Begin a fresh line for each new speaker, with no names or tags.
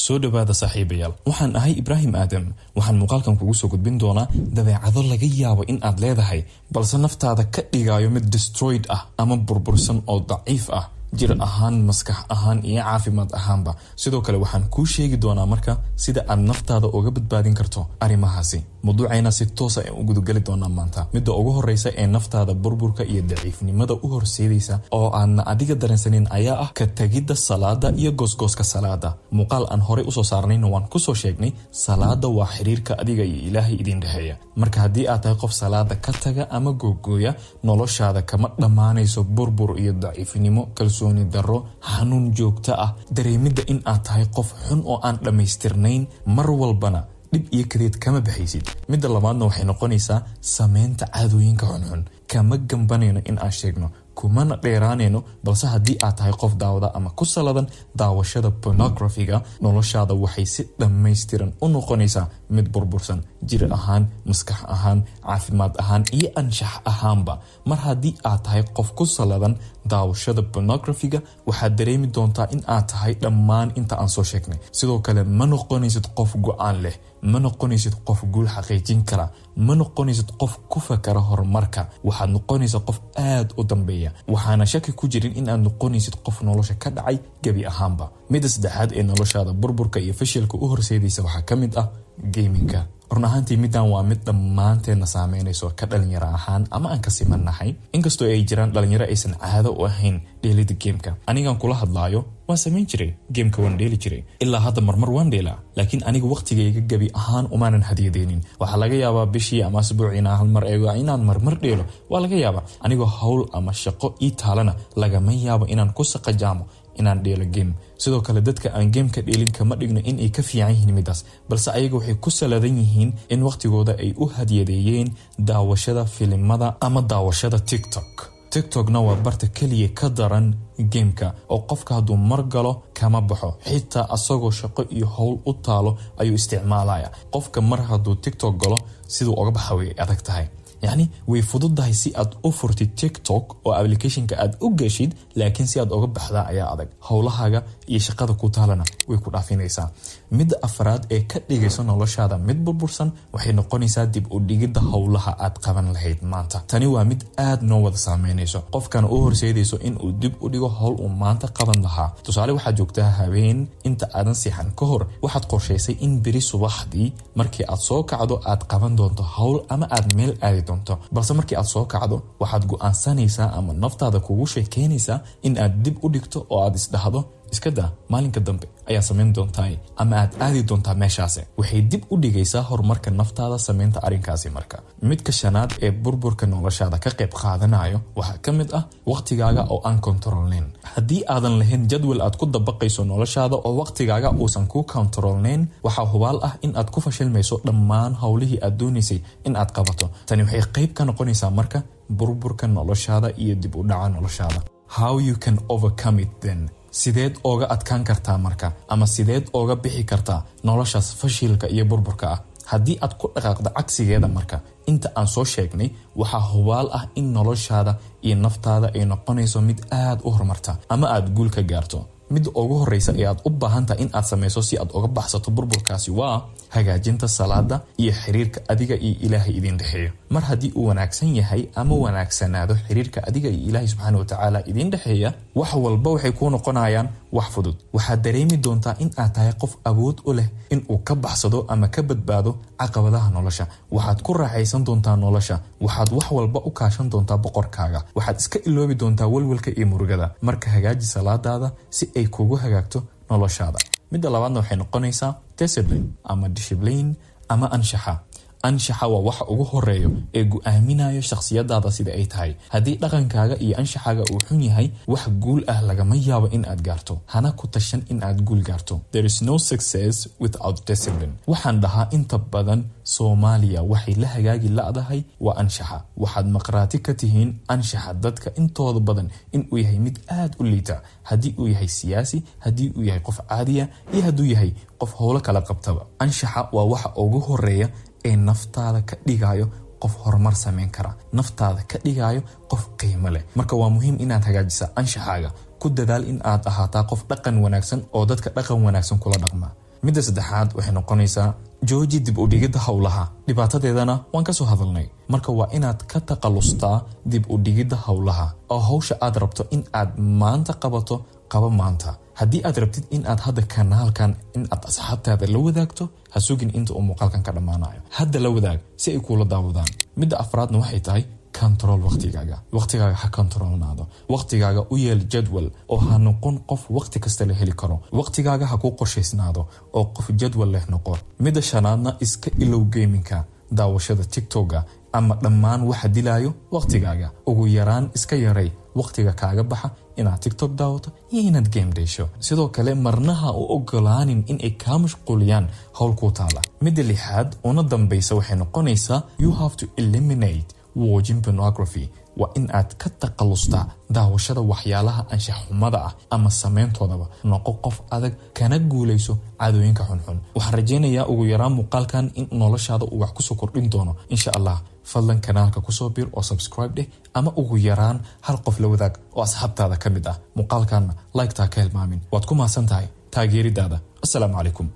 Soo dhowaada, saaxiibayaal. Waxaan ahay Ibraahim Aadam. Waxaan muuqaalkan kugu soo gudbin doonaa dabeecado laga yaabo in aad leedahay, balse naftaada ka dhigayo mid destroyed ah ama burbursan oo daciif ah, jir ahaan, maskax ahaan iyo caafimaad ahaanba. Sidoo kale waxaan kuu sheegi doonaa marka sida aad naftaada uga badbaadin karto arrimahaasi. Mawduucayna si toosa ayaan u gudageli doonaa maanta. Midda ugu horeysa ee naftaada burburka iyo daciifnimada u horseedaysa oo aadna adiga dareensanin ayaa ah ka tegidda salaada iyo goosgooska salaada. Muuqaal aan horey usoo saarnayna waan kusoo sheegnay, salaada waa xiriirka adiga iyo Ilaahay idin dhexeeya. Marka haddii aad tahay qof salaada ka taga ama googooya, noloshaada kama dhammaanayso burbur iyo daciifnimo, kalsooni darro, xanuun joogto ah, dareemidda in aad tahay qof xun oo aan dhammaystirnayn. Mar walbana dhib iyo kadeed kama baxaysid. Midda labaadna waxay noqonaysaa sameynta caadooyinka xunxun. Kama gambanayno in aan sheegno, kumana dheeraanayno, balse haddii aad tahay qof daawada ama ku saladan daawashada pornography-ga, noloshaada waxay si dhammaystiran u noqonaysaa mid burbursan, jir ahaan, maskax ahaan, caafimaad ahaan iyo anshax ahaanba. Mar haddii aad tahay qof ku saladan daawashada pornography-ga, waxaad dareemi doontaa in aad tahay dhammaan inta aan soo sheegnay. Sidoo kale ma noqonaysid qof go-aan leh, ma noqonaysid qof guul xaqiijin kara, ma noqonaysid qof ku fakara horumarka. Waxaad noqonaysa qof aad u dambeeya, waxaana shaki ku jirin in aad noqonaysid qof nolosha ka dhacay gebi ahaanba. Midda saddexaad ee noloshaada burburka iyo fashilka u horseedaysa waxaa ka mid ah gaming-ka. Run ahaantii, middan waa mid dhammaanteenna saameynayso ka dhalinyaro ahaan ama aan ka simannahay, inkastoo ay jiraan dhalinyaro aysan caado u ahayn dheelida game-ka. Anigan kula hadlaayo waan samayn jiray game-ka, waan dheeli jiray, ilaa hadda marmar waan dheelaa, laakiin aniga waqtigayga gebi ahaan umaanan hadiyadeynin. Waxaa laga yaabaa bishii ama asbuucii inaan hal mar eego, inaan marmar dheelo waa laga yaabaa. Anigoo hawl ama shaqo ii taalana lagama yaabo inaan ku saqajaamo inaan dheelo game. Sidoo kale dadka aan game-ka dheelin kama dhigno in ay ka fiican yihiin midaas, balse ayaga waxay ku saladan yihiin in waqtigooda ay u hadiyadeeyeen daawashada filimada ama daawashada TikTok. TikTokna waa barta keliya ka daran game-ka oo qofka hadduu mar galo kama baxo, xitaa asagoo shaqo iyo howl u taalo ayuu isticmaalaya. Qofka mar hadduu TikTok galo, siduu oga baxa way adag tahay. Yacni way fududahay si aad u furtid TikTok oo application-ka aad u gashid, laakiin si aad oga baxdaa ayaa adag. Howlahaaga iyo shaqada ku taalana way ku dhaafinaysaa. Midda afraad ee ka dhigayso noloshaada mid burbursan waxay noqonaysaa dib u dhigidda howlaha aad qaban lahayd maanta. Tani waa mid aad noo wada saameynayso, qofkana u horseedayso in uu dib u dhigo howl uu maanta qaban lahaa. Tusaale, waxaad joogtaa habeen inta aadan seexan ka hor waxaad qorshaysay in beri subaxdii markii aad soo kacdo aad qaban doonto howl ama aad meel aadi doonto, balse markii aad soo kacdo waxaad go-aansanaysaa ama naftaada kugu sheekeynaysaa in aad dib u dhigto oo aad isdhahdo, "Iska daa, maalinka dambe ayaa samayn doontaa ama aad aadi doontaa meeshaasi." Waxay dib u dhigaysaa horumarka naftaada samaynta arrinkaasi. Marka midka shanaad ee burburka noloshaada ka qayb qaadanayo waxaa ka mid ah waqtigaaga oo aan control-nayn. Haddii aadan lahayn jadwal aad ku dabaqayso noloshaada oo waqtigaaga uusan ku control-nayn, waxaa hubaal ah in aad ku fashilmayso dhammaan howlihii aad doonaysay in aad qabato. Tani waxay qayb ka noqonaysaa marka burburka noloshaada iyo dib u dhaca noloshaada. How you can overcome it then? Sideed ooga adkaan kartaa marka, ama sideed ooga bixi kartaa noloshaas fashilka iyo burburka ah? Haddii aad ku dhaqaaqdo cagsigeeda marka inta aan soo sheegnay, waxaa hubaal ah in noloshaada iyo naftaada ay noqonayso mid aad u horumarta ama aad guul ka gaarto. Midda ugu horeysa ee aad u baahantahay in aad samayso si aad uga baxsato burburkaasi waa hagaajinta salaada iyo xiriirka adiga iyo Ilaahay idin dhexeeyo. Mar haddii uu wanaagsan yahay ama wanaagsanaado xiriirka adiga iyo Ilaahay subxaana watacaala idin dhexeeya, wax walba waxay kuu noqonayaan wax fudud. Waxaad dareemi doontaa in aad tahay qof awood u leh in uu ka baxsado ama ka badbaado caqabadaha nolosha. Waxaad ku raaxaysan doontaa nolosha, waxaad wax walba u kaashan doontaa Boqorkaaga, waxaad iska iloobi doontaa walwalka iyo murugada. Marka hagaaji salaadaada si ay kugu hagaagto noloshaada. Midda labaadna waxay noqonaysaa discipline ama discipline ama anshaxa. Anshaxa waa waxa ugu horeeyo ee go-aaminayo shakhsiyadaada sida ay tahay. Haddii dhaqankaaga iyo anshaxaaga uu xun yahay, wax guul ah lagama yaabo in aad gaarto, hana ku tashan in aad guul gaarto. There is no success without discipline. Waxaan dhahaa inta badan, Soomaaliya waxay la hagaagi la'dahay waa anshaxa. Waxaad maqraati ka tihiin anshaxa dadka intooda badan in uu yahay mid aad u liita, haddii uu yahay siyaasi, haddii uu yahay qof caadiya iyo hadduu yahay qof howlo kala qabtaba. Anshaxa waa waxa ugu horeeya ee naftaada ka dhigayo qof horumar sameyn kara, naftaada ka dhigayo qof qiimo leh. Marka waa muhiim inaad hagaajisa anshaxaaga. Ku dadaal in aad ahaataa qof dhaqan wanaagsan oo dadka dhaqan wanaagsan kula dhaqma. Midda saddexaad waxay noqonaysaa jooji dib u dhigidda howlaha. Dhibaatadeedana waan ka soo hadalnay. Marka waa inaad ka takhalustaa dib u dhigidda howlaha, oo hawsha aad rabto in aad maanta qabato, qaba maanta. Haddii aad rabtid in aad hadda kanaalkan in aad asxaabtaada la wadaagto, ha sugin inta uu muuqaalkan ka dhammaanayo, hadda la wadaag si ay kuula daawadaan. Midda afraadna waxay tahay control waqtigaaga. Waqtigaaga ha controlnaado, waqtigaaga u yeel jadwal, oo ha noqon qof waqti kasta la heli karo. Waqtigaaga ha kuu qorshaysnaado oo qof jadwal leh noqo. Midda shanaadna, iska ilow gamingka, daawashada TikToka ama dhammaan waxa dilaayo waqtigaaga. Ugu yaraan iska yaray waqtiga kaaga baxa inaad TikTok daawato iyo inaad game dheesho. Sidoo kale marnaha u ogolaanin in ay kaa mashquuliyaan howl kuu taala. Midda lixaad una dambaysa waxay noqonaysaa you have to eliminate watching pornography. Waa in aad ka takhalustaa daawashada waxyaalaha anshaxxumada ah ama sameyntoodaba. Noqo qof adag, kana guulayso caadooyinka xunxun. Waxaan rajaynayaa ugu yaraan muuqaalkan in noloshaada uu wax kusoo kordhin doono, insha Allah. Fadlan kanaalka kusoo bir oo subscribe dheh, ama ugu yaraan hal qof la wadaag oo asxaabtaada ka mid ah. Muuqaalkanna like-taa ka hilmaamin. Waad ku mahadsan tahay taageeridaada. Assalaamu calaykum.